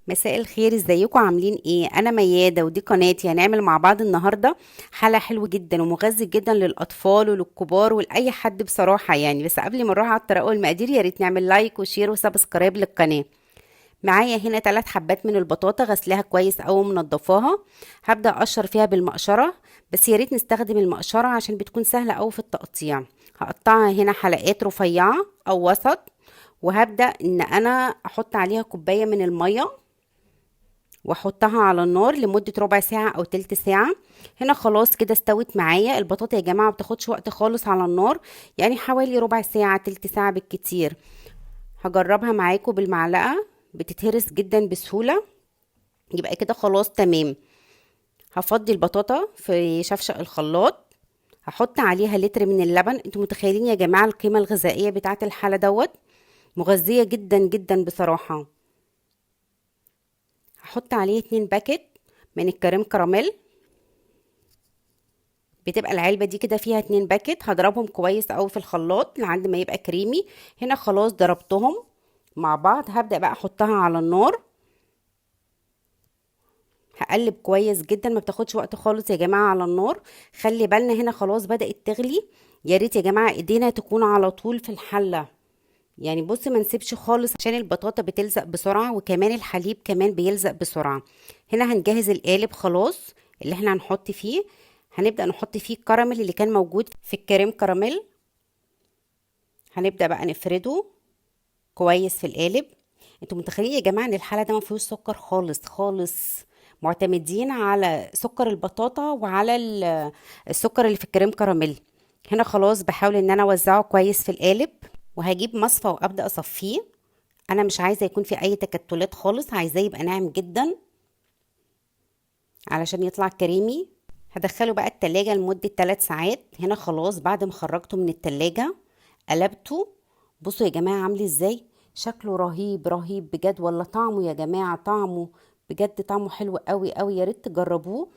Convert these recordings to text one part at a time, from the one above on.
مساء الخير، ازيكم؟ عاملين ايه؟ انا ميادة ودي قناتي. هنعمل مع بعض النهارده حلا حلو جدا ومغذي جدا للاطفال وللكبار ولاي حد بصراحة يعني. بس قبل ما نروح على الطريقة والمقادير، يا ريت نعمل like و share و subscribe للقناة. معايا هنا 3 حبات من البطاطا، غسلاها كويس او منضفاها. هبدا اقشر فيها بالمقشره، بس يا ريت نستخدم المقشره عشان بتكون سهلة قوي في التقطيع. هقطعها هنا حلقات رفيعة او وسط، وهبدا ان انا احط عليها كوباية من المية واحطها على النار لمدة ربع ساعة او تلت ساعة. هنا خلاص كده استوت معايا البطاطا يا جماعة، ما بتاخدش وقت خالص على النار، يعني حوالي ربع ساعة تلت ساعة بالكتير. هجربها معاكم بالمعلقه، بتتهرس جدا بسهولة. يبقى كده خلاص تمام. هفضي البطاطا في شفشق الخلاط، هحط عليها لتر من اللبن. انتوا متخيلين يا جماعة القيمة الغذائية بتاعه الحلا دوت؟ مغذيه جدا جدا بصراحة. هحط عليه 2 باكت من الكريم كراميل، بتبقى العلبة دي كده فيها 2 باكت. هضربهم كويس قوي في الخلاط لعند ما يبقى كريمي. هنا خلاص ضربتهم مع بعض. هبدأ بقى احطها على النار، هقلب كويس جدا، ما بتاخدش وقت خالص يا جماعة على النار. خلي بالنا هنا خلاص بدأت تغلي. يا ريت يا جماعة ايدينا تكون على طول في الحلة، يعني بصي ما نسيبش خالص عشان البطاطا بتلزق بسرعة، وكمان الحليب كمان بيلزق بسرعة. هنا هنجهز القالب خلاص اللي احنا هنحط فيه. هنبدأ نحط فيه الكراميل اللي كان موجود في الكريم كراميل. هنبدأ بقى نفرده كويس في القالب. انتوا متخيلين يا جماعة ان الحلة ده ما فيهوش سكر خالص خالص؟ معتمدين على سكر البطاطا وعلى السكر اللي في الكريم كراميل. هنا خلاص بحاول ان انا اوزعه كويس في القالب، وهجيب مصفى وابدأ اصفيه. انا مش عايزه يكون في اي تكتلات خالص، عايزاه يبقى ناعم جدا علشان يطلع كريمي. هدخله بقى التلاجة لمدة 3 ساعات. هنا خلاص بعد ما خرجته من التلاجة قلبته. بصوا يا جماعة عامل ازاي، شكله رهيب رهيب بجد، ولا طعمه يا جماعة، طعمه بجد طعمه حلو قوي قوي. يا ريت تجربوه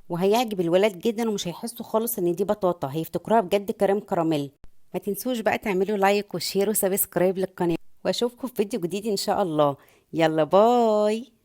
وهيعجب الولاد جدا، ومش هيحسوا خالص ان دي بطاطا، هيفتكروها بجد كريم كراميل. ما تنسوش بقى تعملوا like و share و subscribe للقناة، واشوفكم في فيديو جديد ان شاء الله. يلا bye.